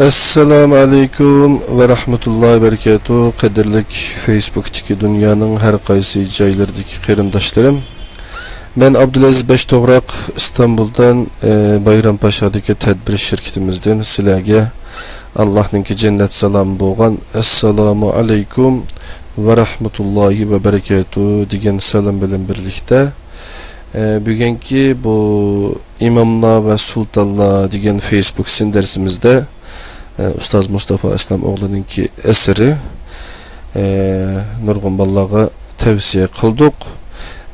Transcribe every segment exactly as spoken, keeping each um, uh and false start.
ئەسسالامۇ ئەلەيكۇم ۋە رەھمەتۇللاھى ۋە بەرىكاتۇھ. قەدىرلىك فېيسبۇكتىكى دۇنيانىڭ ھەر قايسى جايلىرىدىكى قېرىنداشلىرىم، مەن ئابدۇلئەزىز بەشتوغراق ئىستانبۇلدىن، ئە، بايرامپاشادىكى تەدبىر شىركىتىمىزدىن سىلەرگە ئاللاھنىڭكى جەننەت سالامى بولغان ئەسسالامۇ ئەلەيكۇم ۋە رەھمەتۇللاھى ۋە بەرىكاتۇھ دېگەن سالام بىلەن بىرلىكتە، ئە، بۈگۈنكى بۇ ئىماملار ۋە سۇلتانلار دېگەن فېيسبۇك سىن دەرسىمىزدە، ئە، ئۇستاز مۇستافا ئەسلەم ئوغلىنىڭكى ئەسىرى، ئە، نۇرغۇن بالىلارغا تەۋسىيە قىلدۇق.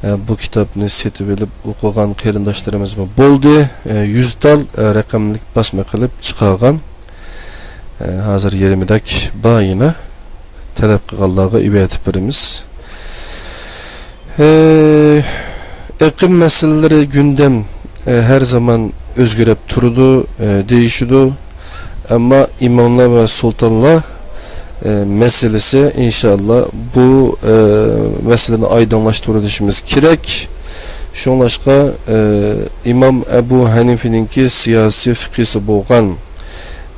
ئە، بۇ كىتابنى سېتىۋېلىپ ئوقۇغان قېرىنداشلىرىمىزمۇ بولدى. ئە، يۈز تال، ئە، رەقەملىك باسما قىلىپ چىقارغان. ئە، ھازىر يېرىمىدەك بار يەنە. تەلەپ قىلغانلارغا ئېۋەتىپ بېرىمىز. ئە، ئېقىم مەسىلىلىرى گۈندەم، ئە، ھەر زامان ئۆزگىرىپ تۇرىدۇ، ئە، دېيىشىدۇ. ئەمما ئىماملار ۋە سۇلتانلار، ئە، مەسىلىسى، ئىنشائاللا، بۇ، ئە، مەسىلىنى ئايدىڭلاشتۇرۇۋېلىشىمىز كېرەك. شۇڭلاشقا، ئە، ئىمام ئەبۇ ھەنىفىنىڭكى سىياسىي فىقھىسى بولغان،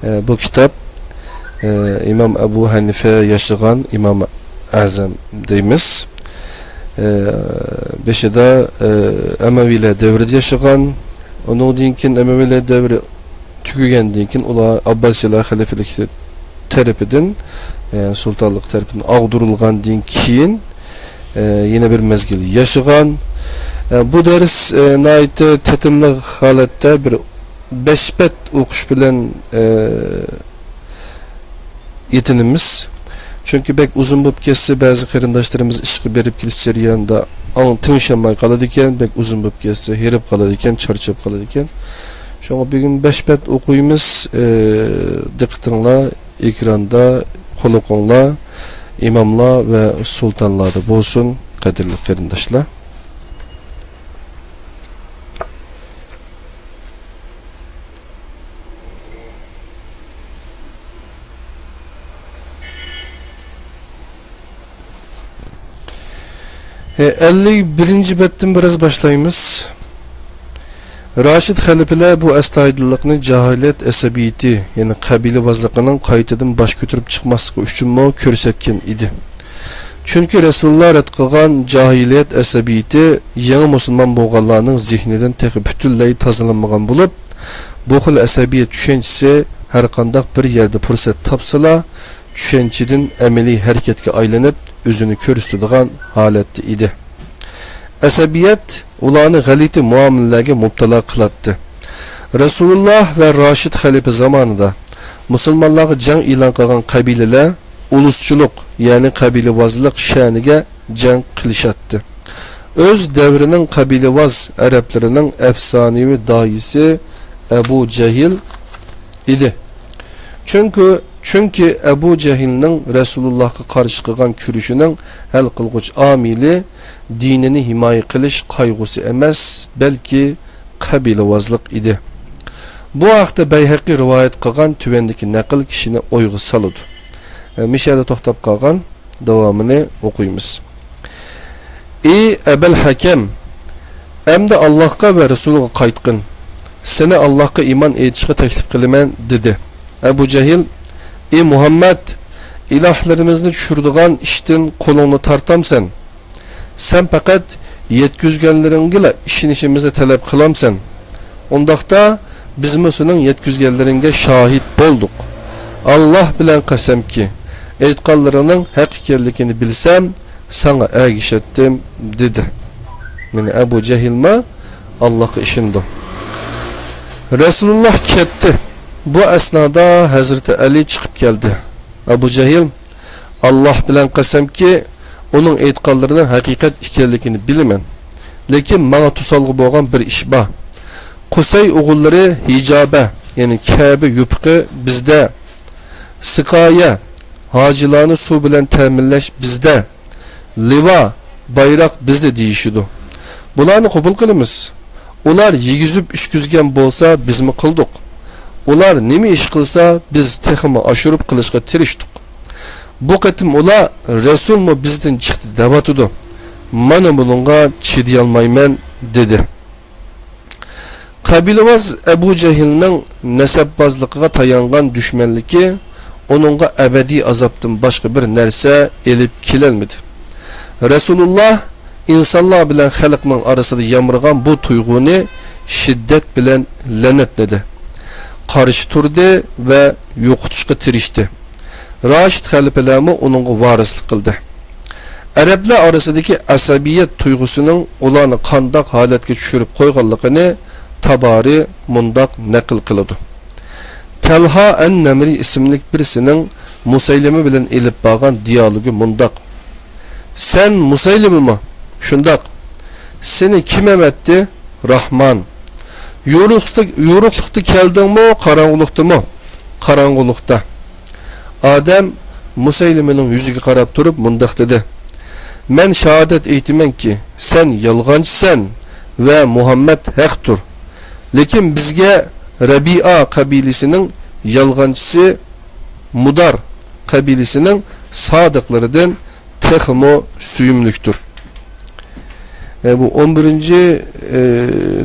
ئە، بۇ كىتاب، ئە، ئىمام ئەبۇ ھەنىفە ياشىغان، ئىمام ئەزەم دەيمىز. ئە، بېشىدا، ئە، ئەمەۋىيلەر دەۋرىدە ياشىغان، ئۇنىڭدىن كېيىن ئەمەۋىيلەر دەۋرى تۈگىگەندىن كېيىن ئۇلار ئابباسىيلار خەلىپىلىكى تەرىپىدىن، ئە، سۇلتانلىق تەرىپىدىن ئاغدۇرۇلغاندىن كېيىن، ئە، يەنە بىر مەزگىل ياشىغان. ئە، بۇ دەرس، ئە، ناھايىتى تېتىملىق ھالەتتە بىر بەش بەت ئوقۇش بىلەن، ئە، يېتىنىمىز. چۈنكى بەك ئۇزۇن بولۇپ كەتسە، بەزى قېرىنداشلىرىمىز ئىشقا بېرىپ كېلىش جەريانىدا ئاڭ تىڭشىماي قالىدىكەن، بەك ئۇزۇن بولۇپ كەتسە، ھېرىپ قالىدىكەن، چارچاپ قالىدىكەن. شۇڭا بۈگۈن بەش بەت ئوقۇيمىز. ئى، دىققىتىڭلار ئېكراندا، قۇلىقىڭلار ئىماملار ۋە سۇلتانلاردا بولسۇن، قەدىرلىك قېرىنداشلار. ئەللىك بىرىنچى بەتتىن بىراز باشلايمىز. راشىد خەلىپىلەر بۇ ئەستايىدىللىقنى جاھىلىيەت ئەسەبىيىتى، يەنى قەبىلىۋازلىقىنىڭ قايتىدىن باش كۆتۈرۈپ چىقماسلىقى ئۈچۈنمۇ كۆرسەتكەن ئىدى. چۈنكى رەسۇلۇللا رەت قىلغان جاھىلىيەت ئەسەبىيىتى يېڭى مۇسۇلمان بولغانلارنىڭ زېھنىدىن تېخى پۈتۈنلەي تازىلانمىغان بولۇپ، بۇ خىل ئەسەبىيەت چۈشەنچىسى ھەرقانداق بىر يەردە پۇرسەت تاپسىلا، چۈشەنچىدىن ئەمەلىي ھەرىكەتكە ئايلىنىپ، ئۆزىنى كۆرسىتىدىغان ھالەتتە ئىدى. ئەسەبىيەت ئۇلارنى غەلىتە مۇئامىلىلەرگە مۇپتىلا قىلاتتى. رەسۇلۇللا ۋە راشىد خەلىپە زامانىدا مۇسۇلمانلارغا جەڭ ئېلان قىلغان قەبىلىلەر ئۇلۇسچىلىق، يەنى قەبىلىۋازلىق شەنىگە جەڭ قىلىشاتتى. ئۆز دەۋرىنىڭ قەبىلىۋاز ئەرەبلىرىنىڭ ئەپسانىۋى داھىيسى ئەبۇ جەھىل ئىدى. چۈنكى، چۈنكى ئەبۇ جەھىلنىڭ رەسۇلۇللاھقا قارشى قىلغان كۈرىشىنىڭ ھەل قىلغۇچ ئامىلى دىنىنى ھىمايە قىلىش قايغۇسى ئەمەس، بەلكى قەبىلىۋازلىق ئىدى. بۇ ھەقتە بەيھەقى رىۋايەت قىلغان تۆۋەندىكى نەقىل كىشىنى ئويغا سالىدۇ. ئە، مىشەدە توختاپ قالغان داۋامىنى ئوقۇيمىز. ئى ئەبەل ھەكەم، ئەمدى ئاللاھقا ۋە رەسۇلىغا قايتقىن. سېنى ئاللاھقا ئىمان ئېيتىشقا تەكلىپ قىلىمەن، دېدى. ئەبۇ جەھىل، ئى مۇھەممەد، ئىلاھلىرىمىزنى چۈشۈرىدىغان ئىشتىن قولۇڭنى تارتامسەن؟ سەن پەقەت يەتكۈزگەنلىرىڭگىلا ئىشىنىشىمىزنى تەلەپ قىلامسەن؟ ئۇنداقتا بىزمۇ سېنىڭ يەتكۈزگەنلىرىڭگە شاھىت بولدۇق. ئاللاھ بىلەن قەسەمكى، ئېيتقانلىرىڭنىڭ ھەق ئىكەنلىكىنى بىلسەم، ساڭا ئەگىشەتتىم، دېدى. مانا ئەبۇ جەھىلمۇ ئاللاھقا ئىشىنىدۇ. رەسۇلۇللاھ كەتتى. بۇ ئەسنادا ھەزرىتى ئەلى چىقىپ كەلدى. ئەبۇ جەھىل، ئاللاھ بىلەن قەسەمكى، ئۇنىڭ ئېيتقانلىرىنىڭ ھەقىقەت ئىكەنلىكىنى بىلىمەن. لېكىن ماڭا توسالغۇ بولغان بىر ئىش بار. قۇسەي ئوغۇللىرى ھىجابە، يەنى كەبە يوپۇقى بىزدە. سىقايە، ھاجىلارنى سۇ بىلەن تەمىنلەش بىزدە. لىۋا، بايراق بىزدە دېيىشىدۇ. بۇلارنى قوبۇل قىلىمىز. ئۇلار يېگۈزۈپ ئىچكۈزگەن بولسا، بىزمۇ قىلدۇق. ئۇلار نېمە ئىش قىلسا، بىز تېخىمۇ ئاشۇرۇپ قىلىشقا تىرىشتۇق. بۇ قېتىم ئۇلار، رەسۇلمۇ بىزدىن چىقتى دەۋاتىدۇ. مانا بۇنىڭغا چىدىيالمايمەن، دېدى. قەبىلىۋاز ئەبۇ جەھىلنىڭ نەسەببازلىقىغا تايانغان دۈشمەنلىكى ئۇنىڭغا ئەبەدىي ئازابتىن باشقا بىر نەرسە ئېلىپ كېلەلمىدى. رەسۇلۇللا ئىنسانلار بىلەن خەلقنىڭ ئارىسىدا يامرىغان بۇ تۇيغۇنى شىددەت بىلەن لەنەتلىدى، قارشى تۇردى ۋە يوقىتىشقا تىرىشتى. راشىد خەلىپىلەرمۇ ئۇنىڭغا ۋارىسلىق قىلدى. ئەرەبلەر ئارىسىدىكى ئەسەبىيەت تۇيغۇسىنىڭ ئۇلارنى قانداق ھالەتكە چۈشۈرۈپ قويغانلىقىنى تابارى مۇنداق نەقىل قىلىدۇ. تەلھا ئەن نەمرى ئىسىملىك بىرسىنىڭ مۇسەيلىمە بىلەن ئېلىپ بارغان دىيالوگى مۇنداق: سەن مۇسەيلىمىمۇ؟ شۇنداق. سېنى كىم ئەۋەتتى؟ راھمان. يورۇقلۇقتا، يورۇقلۇقتا كەلدىڭمۇ، قاراڭغۇلۇقتىمۇ؟ قاراڭغۇلۇقتا. ئادەم مۇسەيلىمىنىڭ يۈزىگە قاراپ تۇرۇپ مۇنداق دېدى: مەن شاھادەت ئېيتىمەنكى، سەن يالغانچىسەن ۋە مۇھەممەد ھەقتۇر. لېكىن بىزگە رەبىئا قەبىلىسىنىڭ يالغانچىسى، مۇدار قەبىلىسىنىڭ سادىقلىرىدىن تېخىمۇ سۆيۈملۈكتۇر. ئە، بۇ ئون بىرىنچى، ئە،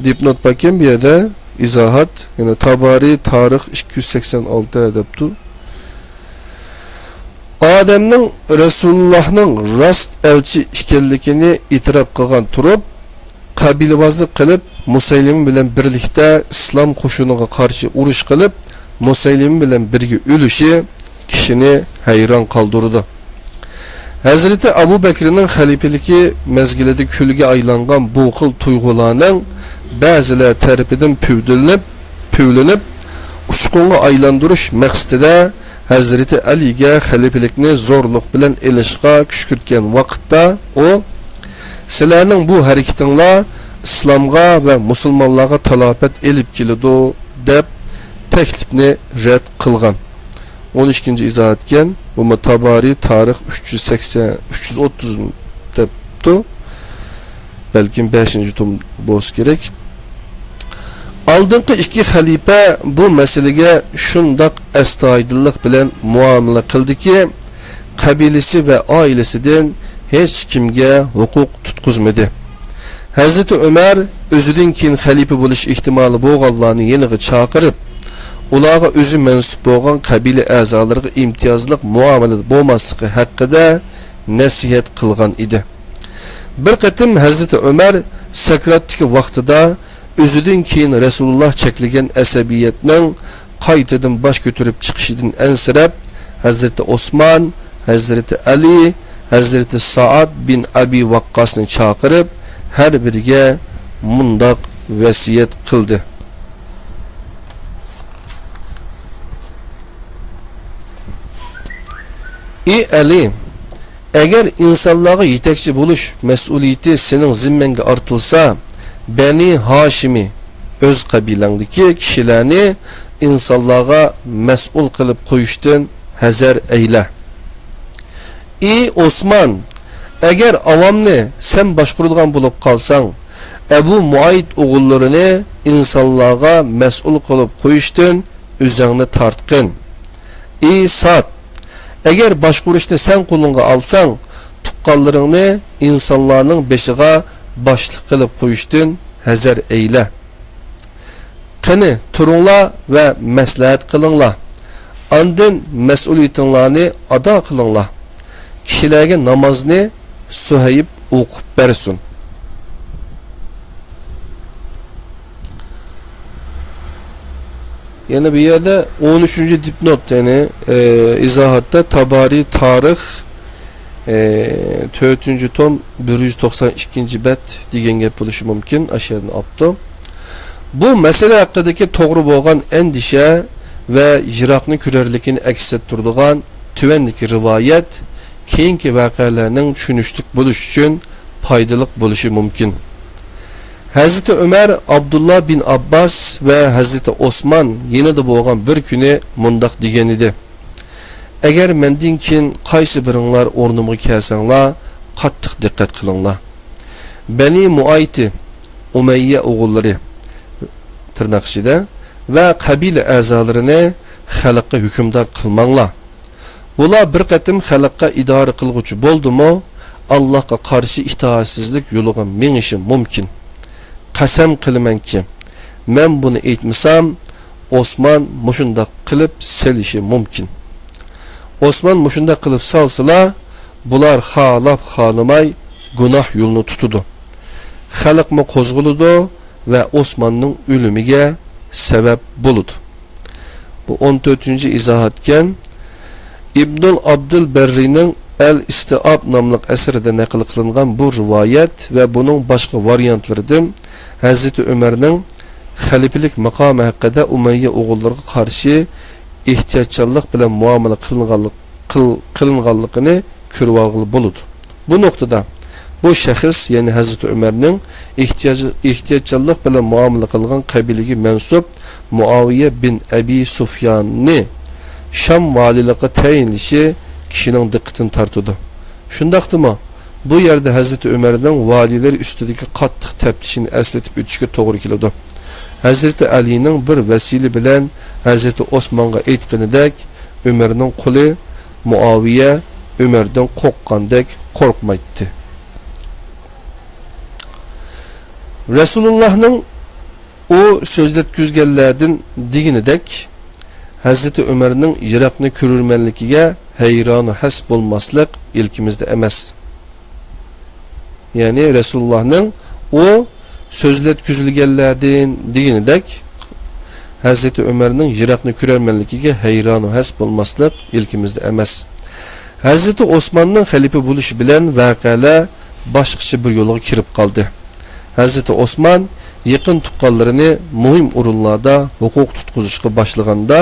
دىپنوت باركەن بۇ يەردە، ئىزاھات، يەنى تابارى تارىخ ئىككى يۈز سەكسەن ئالتە دەپتۇ. ئادەمنىڭ رەسۇلۇللاھنىڭ راست ئەلچى ئىكەنلىكىنى ئېتىراپ قىلغان تۇرۇپ، قەبىلىۋازلىق قىلىپ، مۇسەيلىمە بىلەن بىرلىكتە ئىسلام قوشۇنىغا قارشى ئۇرۇش قىلىپ، مۇسەيلىمە بىلەن بىرگە ئۆلۈشى كىشىنى ھەيران قالدۇرىدۇ. ھەزرىتى ئەبۇ بەكرىنىڭ خەلىپىلىكى مەزگىلىدە كۈلگە ئايلانغان بۇ خىل تۇيغۇلارنىڭ بەزىلەر تەرىپىدىن پۈۋلىنىپ، پۈۋلىنىپ، ئۇچقۇنغا ئايلاندۇرۇش مەقسىتىدە ھەزرىتى ئەلىگە خەلىپىلىكنى زورلۇق بىلەن ئېلىشقا كۈشكۈرتكەن ۋاقىتتا، ئۇ، سىلەرنىڭ بۇ ھەرىكىتىڭلار ئىسلامغا ۋە مۇسۇلمانلارغا تالاپەت ئېلىپ كېلىدۇ، دەپ تەكلىپنى رەت قىلغان. ئون ئىككىنچى ئىزاھاتكەن، بۇمۇ تابارى تارىخ ئۈچ يۈز سەكسەن، ئۈچ يۈز ئوتتۇز دەپتۇ. بەلكىم بەشىنچى توم بولسا كېرەك. ئالدىنقى ئىككى خەلىپە بۇ مەسىلىگە شۇنداق ئەستايىدىللىق بىلەن مۇئامىلە قىلدىكى، قەبىلىسى ۋە ئائىلىسىدىن ھېچكىمگە ھوقۇق تۇتقۇزمىدى. ھەزرىتى ئۆمەر ئۆزىدىن كېيىن خەلىپە بولۇش ئېھتىمالى بولغانلارنى يېنىغا چاقىرىپ، ئۇلارغا ئۆزى مەنسۇپ بولغان قەبىلە ئەزالىرىغا ئىمتىيازلىق مۇئامىلىدە بولماسلىقى ھەققىدە نەسىھەت قىلغان ئىدى. بىر قېتىم ھەزرىتى ئۆمەر سەكراتتىكى ۋاقتىدا ئۆزىدىن كېيىن رەسۇلۇللا چەكلىگەن ئەسەبىيەتنىڭ قايتىدىن باش كۆتۈرۈپ چىقىشىدىن ئەنسىرەپ، ھەزرىتى ئوسمان، ھەزرىتى ئەلى، ھەزرىتى سائاد بىن ئەبى ۋەققاسنى چاقىرىپ، ھەر بىرىگە مۇنداق ۋەسىيەت قىلدى: ئى ئەلى، ئەگەر ئىنسانلارغا يېتەكچى بولۇش مەسئۇلىيىتى سېنىڭ زىممەڭگە ئارتىلسا، بەنى ھاشىمى، ئۆز قەبىلەڭدىكى كىشىلەرنى ئىنسانلارغا مەسئۇل قىلىپ قويۇشتىن ھەزەر ئەيلە. ئى ئوسمان، ئەگەر ئاۋامنى سەن باشقۇرىدىغان بولۇپ قالساڭ، ئەبۇ مۇئەيت ئوغۇللىرىنى ئىنسانلارغا مەسئۇل قىلىپ قويۇشتىن ئۆزۈڭنى تارتقىن. ئى سات، ئەگەر باشقۇرۇشنى سەن قولۇڭغا ئالساڭ، تۇغقانلىرىڭنى ئىنسانلارنىڭ بېشىغا باشلىق قىلىپ قويۇشتىن ھەزەر ئەيلە. قېنى، تۇرۇڭلار ۋە مەسلىھەت قىلىڭلار. ئاندىن مەسئۇلىيىتىڭلارنى ئادا قىلىڭلار. كىشىلەرگە نامازنى سۇھەيب ئوقۇپ بەرسۇن. يەنە بۇ يەردە ئون ئۈچىنچى دىپنوت، يەنى، ئى، ئىزاھاتتا تابارى تارىخ، ئى، تۆتىنچى توم، بىر يۈز توقسان ئىككىنچى بەت دېگەن گەپ بولۇشى مۇمكىن، ئاشۇ يەردىن ئاپتۇ. بۇ مەسىلە ھەققىدىكى توغرا بولغان ئەندىشە ۋە يىراقنى كۆرەرلىكىنى ئەكس ئەتتۈرىدىغان تۆۋەندىكى رىۋايەت كېيىنكى ۋەقەلەرنىڭ چۈشىنىشلىك بولۇشى ئۈچۈن پايدىلىق بولۇشى مۇمكىن. ھەزرىتى ئۆمەر ئابدۇللا بىن ئابباس ۋە ھەزرىتى ئوسمان يېنىدا بولغان بىر كۈنى مۇنداق دېگەنىدى: ئەگەر مەندىن كېيىن قايسى بىرىڭلار ئورنۇمغا كەلسەڭلار، قاتتىق دىققەت قىلىڭلار. بەنى مۇئايتى، ئۇمەييە ئوغۇللىرى، تىرناق ئىچىدە، ۋە قەبىلە ئەزالىرىنى خەلققە ھۆكۈمدار قىلماڭلار. بۇلار بىر قېتىم خەلققە ئىدارە قىلغۇچى بولدىمۇ، ئاللاھقا قارشى ئىتائەتسىزلىك يولىغا مېڭىشى مۇمكىن. قەسەم قىلىمەنكى، مەن بۇنى ئېيتمىسام، ئوسمان مۇشۇنداق قىلىپ سېلىشى مۇمكىن. ئوسمان مۇشۇنداق قىلىپ سالسىلا، بۇلار خالاپ خالىماي گۇناھ يولىنى تۇتىدۇ. خەلقمۇ قوزغىلىدۇ ۋە ئوسماننىڭ ئۆلۈمىگە سەۋەب بولىدۇ. بۇ ئون تۆتىنچى ئىزاھاتكەن. ئىبنۇل ئابدۇل بەررىنىڭ ئەل ئىستىئاب ناملىق ئەسىرىدە نەقىل قىلىنغان بۇ رىۋايەت ۋە بۇنىڭ باشقا ۋارىيانتلىرىدىن ھەزرىتى ئۆمەرنىڭ خەلىپىلىك ماقامى ھەققىدە ئۇمەييە ئوغۇللىرىغا قارشى ئېھتىياتچانلىق بىلەن مۇئامىلە قىلىنغانلىق-، قىل-، قىلىنغانلىقىنى كۆرۈۋالغىلى بولىدۇ. بۇ نۇقتىدا بۇ شەخس، يەنى ھەزرىتى ئۆمەرنىڭ ئېھتىياج-، ئېھتىياتچانلىق بىلەن مۇئامىلە قىلغان قەبىلىگە مەنسۇپ مۇئاۋىيە بىن ئەبى سۇفياننى شام ۋالىيلىقىغا تەيىنلىشى كىشىنىڭ دىققىتىنى تارتىدۇ. شۇنداقتىمۇ، بۇ يەردە ھەزرىتى ئۆمەرنىڭ ۋالىيلىرى ئۈستىدىكى قاتتىق تەپتىشىنى ئەسلىتىپ ئۆتۈشكە توغرا كېلىدۇ. ھەزرىتى ئەلىنىڭ بىر ۋەسىلە بىلەن ھەزرىتى ئوسمانغا ئېيتقىنىدەك، ئۆمەرنىڭ قۇلى مۇئاۋىيە ئۆمەردىن قورققاندەك قورقمايتتى. رەسۇلۇللاھنىڭ ئۇ سۆزلەتكۈزگەنلەردىن دېگىنىدەك، ھەزرىتى ئۆمەرنىڭ يىراقنى كۆرۈرمەنلىكىگە ھەيرانۇ ھەس بولماسلىق ئىلكىمىزدە ئەمەس. يەنى رەسۇلۇللاھنىڭ ئۇ سۆزلەتكۈزۈلگەنلەردىن دېگىنىدەك، ھەزرىتى ئۆمەرنىڭ يىراقنى كۆرەرمەنلىكىگە ھەيرانۇ ھەس بولماسلىق ئىلكىمىزدە ئەمەس. ھەزرىتى ئوسماننىڭ خەلىپە بولۇشى بىلەن ۋەقەلەر باشقىچە بىر يولغا كىرىپ قالدى. ھەزرىتى ئوسمان يېقىن تۇغقانلىرىنى مۇھىم ئورۇنلاردا ھوقۇق تۇتقۇزۇشقا باشلىغاندا،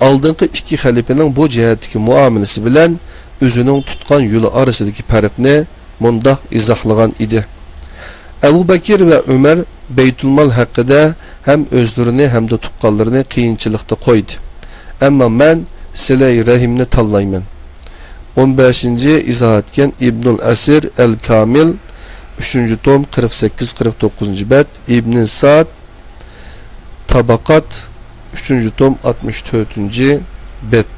ئالدىنقى ئىككى خەلىپىنىڭ بۇ جەھەتتىكى مۇئامىلىسى بىلەن ئۆزىنىڭ تۇتقان يولى ئارىسىدىكى پەرقنى مۇنداق ئىزاھلىغان ئىدى: ئەبۇ بەكىر ۋە ئۆمەر بەيتۇلمال ھەققىدە ھەم ئۆزلىرىنى، ھەمدە تۇغقانلىرىنى قىيىنچىلىقتا قويدى. ئەمما مەن سىلەي رەھىمنى تاللايمەن. ئون بەشىنچى ئىزاھاتكەن ئىبنۇل ئەسىر ئەل كامىل، ئۈچىنچى توم، قىرىق سەككىز، قىرىق توققۇزىنچى بەت، ئىبنى ساد، تاباقات، ئۈچىنچى توم، ئاتمىش تۆتىنچى بەت.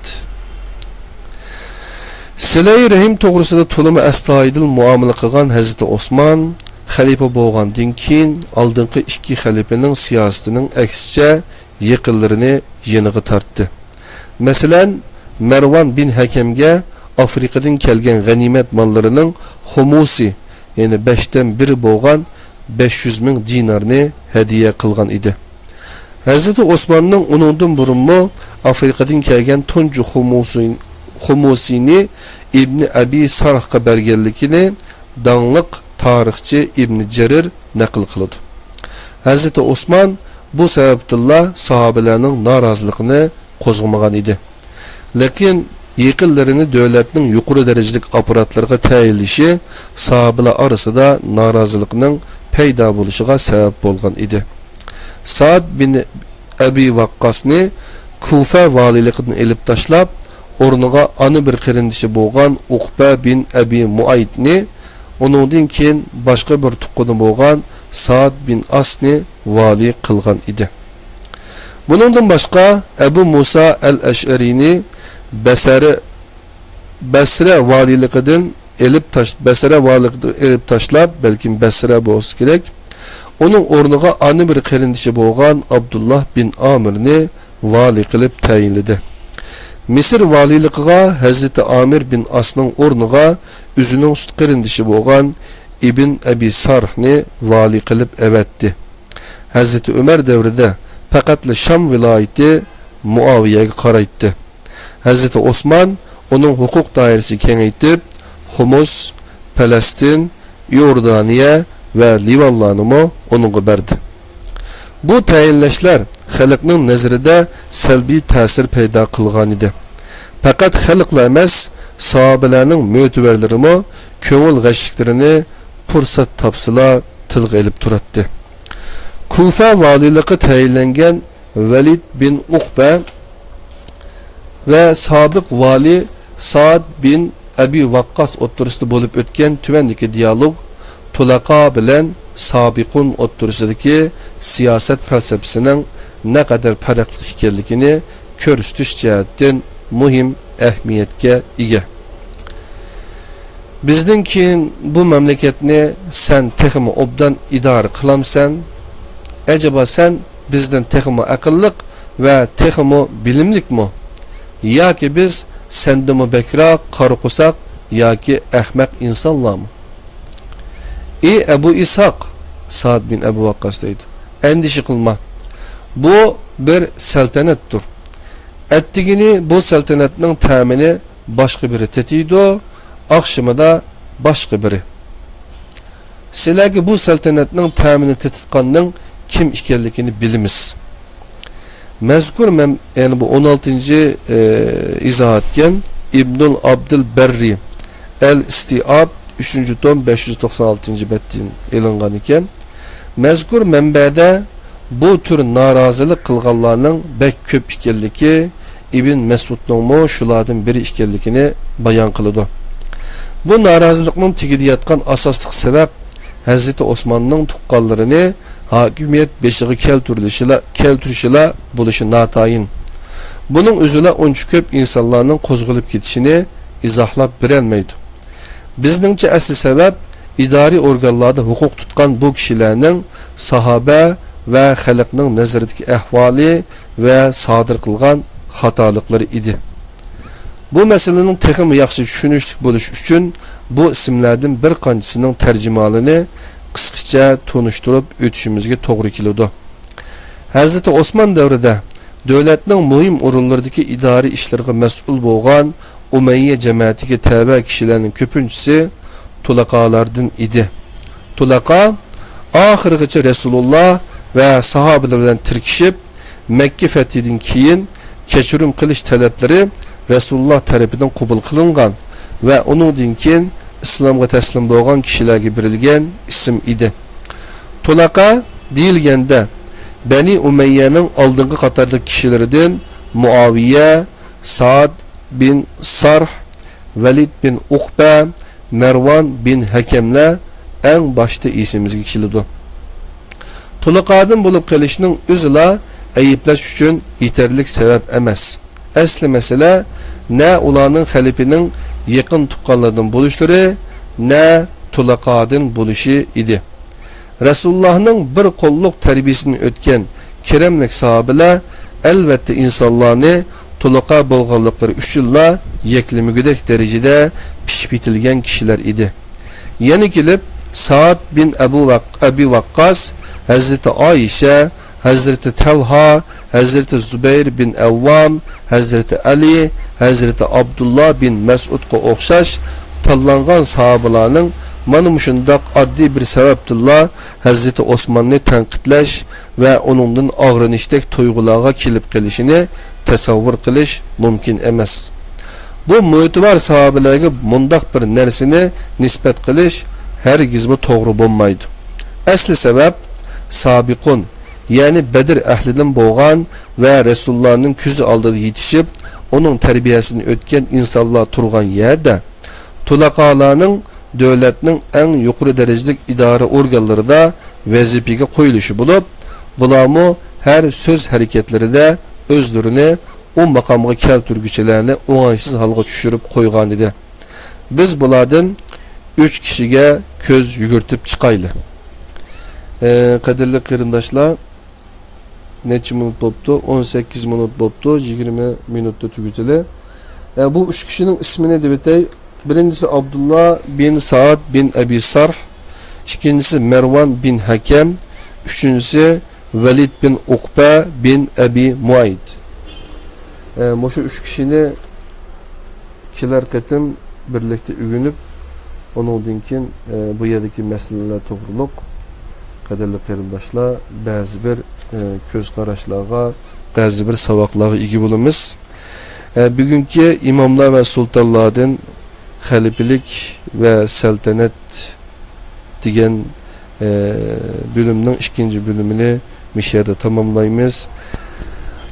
سىلەي رەھىم توغرىسىدا تولىمۇ ئەستايىدىل مۇئامىلە قىلغان ھەزرىتى ئوسمان خەلىپە بولغاندىن كېيىن، ئالدىنقى ئىككى خەلىپىنىڭ سىياسىتىنىڭ ئەكسىچە يېقىنلىرىنى يېنىغا تارتتى. مەسىلەن، مەرۋان بىن ھەكەمگە ئافرىقىدىن كەلگەن غەنىيمەت ماللىرىنىڭ خۇمۇسى، يەنى بەشتىن بىرى بولغان بەش يۈز مىڭ دىنارنى ھەدىيە قىلغان ئىدى. ھەزرىتى ئوسماننىڭ ئۇنىڭدىن بۇرۇنمۇ ئافرىقىدىن كەلگەن تۇنجى خۇمۇسى-، خۇمۇسىنى ئىبنى ئەبى سارھقا بەرگەنلىكىنى داڭلىق تارىخچى ئىبنى جەرىر نەقىل قىلىدۇ. ھەزرىتى ئوسمان بۇ سەۋەبتىنلا ساھابىلەرنىڭ نارازىلىقىنى قوزغىمىغان ئىدى. لېكىن يېقىنلىرىنى دۆلەتنىڭ يۇقىرى دەرىجىلىك ئاپپاراتلىرىغا تەيىنلىشى ساھابىلەر ئارىسىدا نارازىلىقنىڭ پەيدا بولۇشىغا سەۋەب بولغان ئىدى. سائد بىن ئەبى ۋەققاسنى كۇفە ۋالىيلىقىدىن ئېلىپ تاشلاپ، ئورنىغا ئانا بىر قېرىندىشى بولغان ئۇقبە بىن ئەبى مۇئەيتنى، ئۇنىڭدىن كېيىن باشقا بىر تۇغقىنى بولغان سائد بىن ئاسنى ۋالىي قىلغان ئىدى. بۇنىڭدىن باشقا، ئەبۇ مۇسا ئەل ئەشئەرىنى بەسەرە، بەسرە ۋالىيلىقىدىن ئېلىپ تاش-، بەسرە ۋالىيلىقىدىن ئېلىپ تاشلاپ، بەلكىم بەسرە بولسا كېرەك، ئۇنىڭ ئورنىغا ئانا بىر قېرىندىشى بولغان ئابدۇللا بىن ئامىرنى ۋالىي قىلىپ تەيىنلىدى. مىسىر ۋالىيلىقىغا ھەزرىتى ئامىر بىن ئاسنىڭ ئورنىغا ئۆزىنىڭ سۈت قېرىندىشى بولغان ئىبن ئەبى سارھنى ۋالىي قىلىپ ئەۋەتتى. ھەزرىتى ئۆمەر دەۋرىدە پەقەتلا شام ۋىلايىتى مۇئاۋىيەگە قارايتتى. ھەزرىتى ئوسمان ئۇنىڭ ھوقۇق دائىرىسىنى كېڭەيتىپ، خۇمۇس، پەلەستىن، ئىئوردانىيە ۋە لىۋانلارنىمۇ ئۇنىڭغا بەردى. بۇ تەيىنلەشلەر خەلقنىڭ نەزىرىدە سەلبىي تەسىر پەيدا قىلغانىدى. پەقەت خەلقلا ئەمەس، ساھابىلەرنىڭ مۆتىۋەرلىرىمۇ كۆڭۈل غەشلىكلىرىنى پۇرسەت تاپسىلا تىلغا ئېلىپ تۇراتتى. كۇفە ۋالىيلىقى تەيىنلەنگەن ۋەلىد بىن ئۇقبە ۋە سابىق ۋالىي سائد بىن ئەبى ۋەققاس ئوتتۇرىسىدا بولۇپ ئۆتكەن تۆۋەندىكى دىيالوگ تۇلەقا بىلەن سابىقۇن ئوتتۇرىسىدىكى سىياسەت پەلسەپىسىنىڭ نەقەدەر پەرقلىق ئىكەنلىكىنى كۆرسىتىش جەھەتتىن مۇھىم ئەھمىيەتكە ئىگە. بىزدىن كېيىن بۇ مەملىكەتنى سەن تېخىمۇ ئوبدان ئىدارە قىلامسەن؟ ئەجەبا سەن بىزدىن تېخىمۇ ئەقىللىق ۋە تېخىمۇ بىلىملىكمۇ؟ ياكى بىز سەندىنمۇ بەكرەك قارا قورساق ياكى ئەخمەق ئىنسانلارمۇ؟ ئى ئەبۇ ئىسھاق، سائد بىن ئەبۇ ۋەققاس دەيدۇ، ئەندىشە قىلما. بۇ بىر سەلتەنەتتۇر. ئەتىگىنى بۇ سەلتەنەتنىڭ تەمىنى باشقا بىرى تېتىيدۇ، ئاخشىمىدا باشقا بىرى. سىلەرگە بۇ سەلتەنەتنىڭ تەمىنى تېتىتقاننىڭ كىم ئىكەنلىكىنى بىلىمىز. مەزكۇر مەن-، يەنى بۇ ئون ئالتىنچى، ئى، ئىزاھاتكەن ئىبنۇل ئابدىل بەررى ئەل ئىستىئاب، ئۈچىنچى توم، بەش يۈز توقسان ئالتىنچى بەتتىن ئېلىنغان ئىكەن. مەزكۇر مەنبەدە بۇ تۈر نارازىلىق قىلغانلارنىڭ بەك كۆپ ئىكەنلىكى، ئىبن مەسئۇدنىڭمۇ شۇلاردىن بىرى ئىكەنلىكىنى بايان قىلىدۇ. بۇ نارازىلىقنىڭ تېگىدە ياتقان ئاساسلىق سەۋەب ھەزرىتى ئوسماننىڭ تۇغقانلىرىنى ھاكىمىيەت بېشىغا كەلتۈرۈلۈشىلا، كەلتۈرۈشىلا بولۇشى ناتايىن. بۇنىڭ ئۆزىلا ئۇنچە كۆپ ئىنسانلارنىڭ قوزغىلىپ كېتىشىنى ئىزاھلاپ بېرەلمەيدۇ. بىزنىڭچە ئەسلى سەۋەب ئىدارىي ئورگانلاردا ھوقۇق تۇتقان بۇ كىشىلەرنىڭ ساھابە ۋە خەلقنىڭ نەزىرىدىكى ئەھۋالى ۋە سادىر قىلغان خاتالىقلىرى ئىدى. بۇ مەسىلىنىڭ تېخىمۇ ياخشى چۈشىنىشلىك بولۇشى ئۈچۈن بۇ ئىسىملەردىن بىر قانچىسىنىڭ تەرجىمىھالىنى قىسقىچە تونۇشتۇرۇپ ئۆتۈشىمىزگە توغرا كېلىدۇ. ھەزرىتى ئوسمان دەۋرىدە دۆلەتنىڭ مۇھىم ئورۇنلىرىدىكى ئىدارە ئىشلىرىغا مەسئۇل بولغان ئۇمەييە جەمەتىگە تەۋە كىشىلەرنىڭ كۆپىنچىسى تۇلەقالاردىن ئىدى. تۇلەقا ئاخىرغىچە رەسۇلۇللا ۋە ساھابىلەر بىلەن تىركىشىپ، مەككە فەتھىدىن كېيىن كەچۈرۈم قىلىش تەلەپلىرى رەسۇلۇللا تەرىپىدىن قوبۇل قىلىنغان ۋە ئۇنىڭدىن كېيىن ئىسلامغا تەسلىم بولغان كىشىلەرگە بېرىلگەن ئىسىم ئىدى. تۇلەقا دېيىلگەندە، بەنى ئۇمەييەنىڭ ئالدىنقى قاتاردىكى كىشىلىرىدىن مۇئاۋىيە، سائد بىن سارھ، ۋەلىد بىن ئۇقبە، مەرۋان بىن ھەكەملەر ئەڭ باشتا ئېسىمىزگە كېلىدۇ. تۇلىقادىن بولۇپ قېلىشنىڭ ئۆزىلا ئەيىبلەش ئۈچۈن يېتەرلىك سەۋەب ئەمەس. ئەسلى مەسىلە نە ئۇلارنىڭ خەلىپىنىڭ يېقىن تۇغقانلىرىدىن بولۇشلىرى، نە تۇلىقادىن بولۇشى ئىدى. رەسۇلۇللاھنىڭ بىر قوللۇق تەربىيىسىدىن ئۆتكەن كېرەملىك ساھابىلەر ئەلۋەتتە ئىنسانلارنى تۇلىقا بولغانلىقلىرى ئۈچۈنلا يەكلىمىگۈدەك دەرىجىدە پىشىپ يېتىلگەن كىشىلەر ئىدى. يەنە كېلىپ سائد بىن ئەبۇ ۋەق-، ئەبى ۋەققاس، ھەزرىتى ئائىشە، ھەزرىتى تەلھا، ھەزرىتى زۇبەير بىن ئەۋۋام، ھەزرىتى ئەلى، ھەزرىتى ئابدۇللا بىن مەسئۇدقا ئوخشاش تاللانغان ساھابىلارنىڭ مانا مۇشۇنداق ئاددىي بىر سەۋەبتىنلا ھەزرىتى ئوسماننى تەنقىدلەش ۋە ئۇنىڭدىن ئاغرىنىشتەك تۇيغۇلارغا كېلىپ قېلىشىنى تەسەۋۋۇر قىلىش مۇمكىن ئەمەس. بۇ مۆتىبەر ساھابىلەرگە مۇنداق بىر نەرسىنى نىسبەت قىلىش ھەرگىزمۇ توغرا بولمايدۇ. ئەسلى سەۋەب سابىقۇن، يەنى بەدر ئەھلىدىن بولغان ۋە رەسۇلۇللانىڭ كۆزى ئالدىدا يېتىشىپ، ئۇنىڭ تەربىيەسىدىن ئۆتكەن ئىنسانلار تۇرغان يەردە، تۇلەقالارنىڭ دۆلەتنىڭ ئەڭ يۇقىرى دەرىجىلىك ئىدارە ئورگانلىرىدا ۋەزىپىگە قويۇلۇشى بولۇپ، بۇلارمۇ ھەر سۆز ھەرىكەتلىرىدە ئۆزلىرىنى ئۇ ماقامغا كەلتۈرگۈچىلەرنى ئوڭايسىز ھالغا چۈشۈرۈپ قويغانىدى. بىز بۇلاردىن ئۈچ كىشىگە كۆز يۈگۈرتۈپ چىقايلى. ئە، قەدىرلىك قېرىنداشلار، نەچچە مىنۇت بوپتۇ؟ ئون سەككىز مىنۇت بوپتۇ، يىگىرمە مىنۇتتا تۈگىتىلى. ئە، بۇ ئۈچ كىشىنىڭ ئىسمىنى دەۋېتەي. بىرىنچىسى ئابدۇللا بىن سائد بىن ئەبى سارھ، ئىككىنچىسى مەرۋان بىن ھەكەم، ئۈچىنچىسى ۋەلىد بىن ئۇقبە بىن ئەبى مۇئەيت. ئە، مۇشۇ ئۈچ كىشىنى كېلەر قېتىم بىرلىكتە ئۆگىنىپ، ئۇنىڭدىن كېيىن، ئە، بۇ يەردىكى مەسىلىلەر توغرۇلۇق، قەدىرلىك قېرىنداشلار، بەزى بىر، ئە، كۆز قاراشلارغا، بەزى بىر ساۋاقلارغا ئىگە بولىمىز. ئە، بۈگۈنكى ئىماملار ۋە سۇلتانلاردىن خەلىپىلىك ۋە سەلتەنەت دېگەن، ئە، بۆلۈمنىڭ ئىككىنچى بۆلۈمىنى مۇشۇ يەردە تاماملايمىز.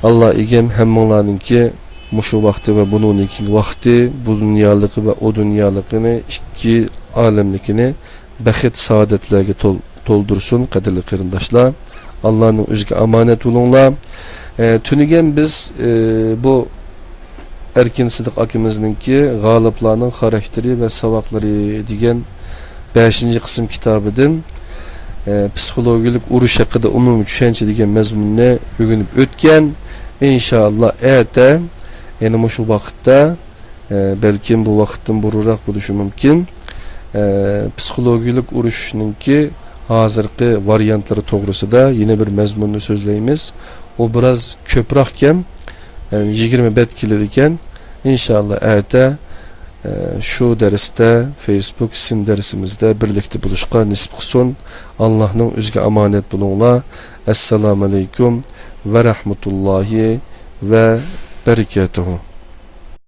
ئاللا ئىگەم ھەممىڭلارنىڭكى مۇشۇ ۋاقتى ۋە بۇنىڭدىن كېيىنكى ۋاقتى، بۇ دۇنيالىقى ۋە ئۇ دۇنيالىقىنى، ئىككى ئالەملىكىنى بەخت سائادەتلەرگە تول-، تولدۇرسۇن، قەدىرلىك قېرىنداشلار. ئاللانىڭ ئۆزىگە ئامانەت بولۇڭلار. ئە، تۈنۈگۈن بىز، ئە، بۇ ئەركىن سىدىق ئاكىمىزنىڭكى غالىپلارنىڭ خاراكتېرى ۋە ساۋاقلىرى دېگەن بەشىنچى قىسىم كىتابىدىن، ئە، پسىخولوگىيەلىك ئۇرۇش ھەققىدە ئومۇمىي چۈشەنچە دېگەن مەزمۇننى ئۆگىنىپ ئۆتكەن. ئىنشائاللا، ئەتە، يەنى مۇشۇ ۋاقىتتا، ئە، بەلكىم بۇ ۋاقىتتىن بۇرۇنراق بولۇشى مۇمكىن. ئە، پسىخولوگىيەلىك ئۇرۇشنىڭكى ھازىرقى ۋارىيانتلىرى توغرىسىدا يەنە بىر مەزمۇننى سۆزلەيمىز. ئۇ بىراز كۆپرەككەن، يەنى يىگىرمە بەت كېلىدىكەن. ئىنشائاللا، ئەتە، ئە، شۇ دەرستە، فېيسبۇك سىم دەرسىمىزدە بىرلىكتە بولۇشقا نېسىپ قىلسۇن. ئاللاھنىڭ ئۆزىگە ئامانەت بولۇڭلار. ئەسسالامۇئەلەيكۇم ۋە رەھمەتۇللاھى ۋە بەرىكاتۇھۇ.